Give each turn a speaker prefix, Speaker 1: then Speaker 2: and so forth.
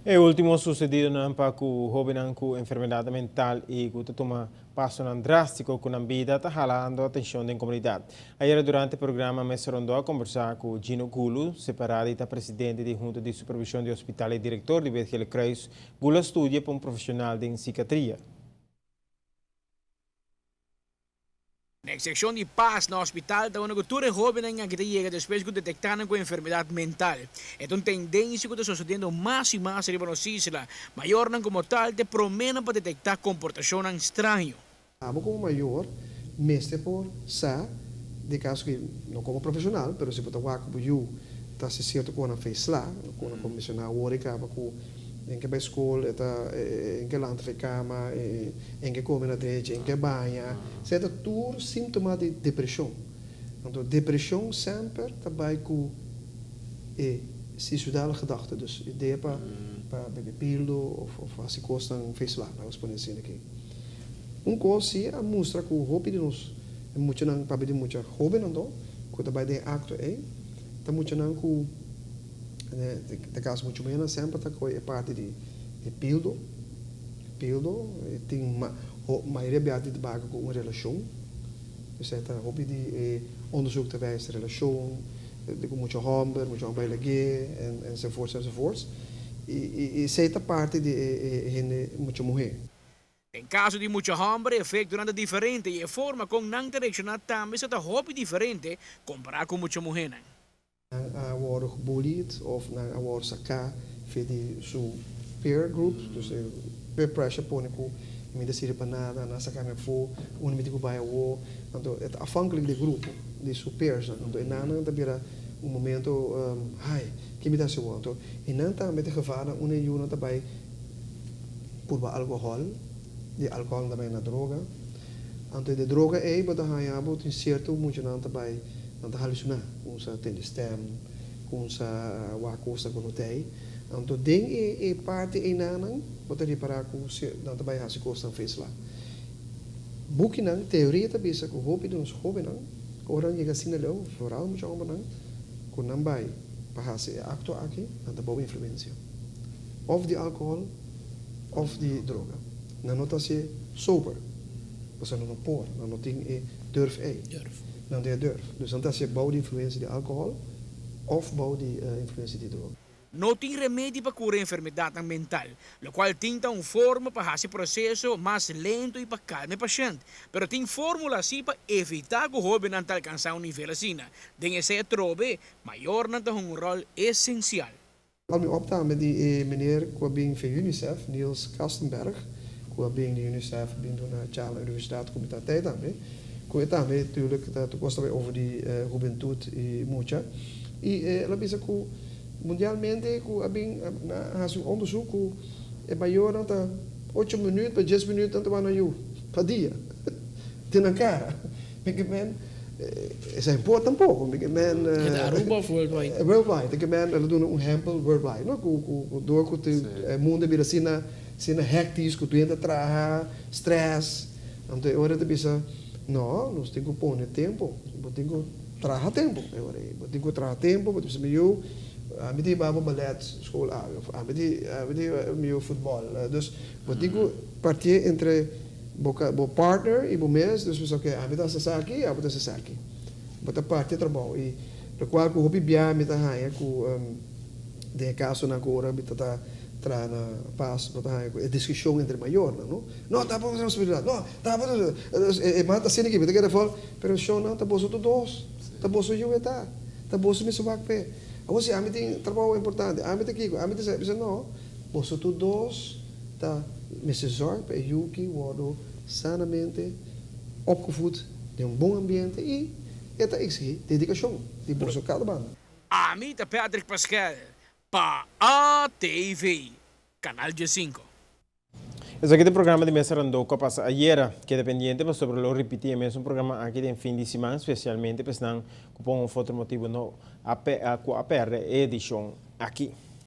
Speaker 1: E ultimo sucedidonan pa cu hobennan cu enfermedad mental y cu ta tuma pasonan drastico cu nan bida ta halando atencion den comunidad. Ayera durante programa Mesa Rondó a conversa cu Gino Gulu, separa di ta presidente di Hunta di Supervision di Hospital y director di Wit Gele Kruis. Gulu a studia pa un profesional den psiquiatria.
Speaker 2: Na e sekshon di pas na hospital ta unda ku tur e hóbennan aki ta yega despues ku detektá nan ku enfermedat mental. E ta un tendensia ku ta sosodiendo mas i mas riba nos isla. Mayornan komo tal ta e proménan pa detektá komportashonnan straño.
Speaker 3: Abo komo mayor mester por sa den kaso ku no komo profeshonal pero si bo ta wak ku bo yu ta hasi sierto konan fe sla, konan ku a menshoná awor i kaba ku en ke bai skol e ta en ke lanta fe kama en ke kome na drechi, en ke baña, esei ta tur síntoma di depreshon. Anto depreshon semper ta bai ku e suicidale gedachte, dus idea pa pa bebe pildo of of hasi kosnan feesla, laga nos pone asina aki. Un kos si a mustra ku hopi di nos e muchanan, papia di mucha hóbennan to, ku ta bai den e akto ei, ta muchanan ku den kaso mucha muhernan semper ta kohe e parti di e pildo. Pildo e tin mayoria bia tin te baka ku un relashon. Esei ta hopi di e onderzoek ta wijs relashon di ku mucha hòmber, mucha hòmber bai lag'é enzovoorts enzovoorts. I esei ta parti di e hende mucha muhé.
Speaker 2: Den kaso di mucha hòmber e efektonan ta diferente i e forma kon nan ta reakshoná tambe sa ta hopi diferente kompará ku mucha muhénan.
Speaker 3: Nan a wòrdu gebullied òf nan a wòrdu saká for di su peer group, dus e peer pressure pone ku mi ta sirbi pa nada, nan a saka mi afó, unda mi tin ku bai awó. Anto e ta afhankelijk di e grupo, di su peersnan. Anto e nannan ta bira un momento, hai, ke mi ta hasi awó? Anto e nan tambe ta gevaar unda e yunan ta bai purba alkohòl, di alkohòl nan ta bai na droga. Anto di droga ei bo ta haña bo tin sierto muchanan ta bai nan ta halusiná, kumsa tende stèm, kumsa wak kosnan ku no ta ei. Anto den e e parti einanan bo ta ripará ku nan ta bai hasi kosnan feesla. Bukinan, teoria ta bisa ku hopi di nos hóbennan ora nan yega asina leu, foral mucha hòmbernan, ku nan bai pa hasi e akto aki, nan ta bou influensia òf di alkohòl òf di droga. Nan no ta hasié sober, pasobra nan no por, nan no tin e durf ei. Nan no tin e durf. Dus nan ta hasié bou di influensia di alkohòl òf bou di influensia di droga.
Speaker 2: No tin remedi pa kura enfermedatnan mental, lokual tin ta un forma pa hasi proseso mas lento i pa kalma e pashènt. Pero tin fórmula si pa evitá ku hóbennan ta alkansá un nivel asina. Den esei atrobe, mayornan ta hunga un ròl esensial.
Speaker 3: Al mi op tambe di e meneer ku a bin fe Unicef, Niels Kastenberg, ku a bin di Unicef a bin duna charla na universidat ku mi ta tei tambe, ku e tambe tuurlijk ta tur kos ta bai over di hubentut i mucha. I el a bisa ku mundialmente ku a bin a hasi un onderzoek ku e mayornan ta ocho minuut pa dies minuut nan ta wak nan yu pa dia den nan kara. Mi ke men, esei no por tampoco. Mi ke men.
Speaker 4: E ta Aruba of worldwide?
Speaker 3: Worldwide. Mi ke men, el a duna un ehempel worldwide, no? Ku, ku, ku door ku te e mundo a bira asina, asina hectisch, ku tur hende ta traha, stress. Anto e ora e ta bisa, no, nos tin ku pone tempo. Bo tin ku traha tempo e ora ei. Bo tin ku traha tempo, bo ta bisa mi yu, ami ta hiba bo ballet school awe, of ami ta, ami ta hiba mi yu futbol. Dus bo tin ku partié entre. Bo ka bo partner y bo mes dus bisa ok ami ta haci esaki abo ta haci esaki. Bo ta parti e trabou y locual cu hopi bia mi ta haya cu den e casonan cu ora mi ta ta traha na pas bo ta haya cu e discusion entre mayornan no. No ta bo responsabilidad no ta bo e man ta asina aki mi ta keda vol pero shownan ta boso tur dos ta boso yu e ta ta boso mester wak p'e. Awor si ami tin trabou importante ami ta kiko ami ta esaki bisa no boso tur dos Ta mester zorg pa e yuki wordo sanamente opgevoed den un bon ambiente y e ta exigi dedicacion di boso cada banda.
Speaker 2: Ami ta Patrick Paskel pa ATV, Canal 15.
Speaker 1: Esaki ta e programa di Mesa Randó ku a pasa ayera. Keda pendiente pasobra lo ripití e mesun programa aki den fin di siman, spesialmente pa esnan ku pa un of otro motibu no a ku a pèrdè e edishon aki.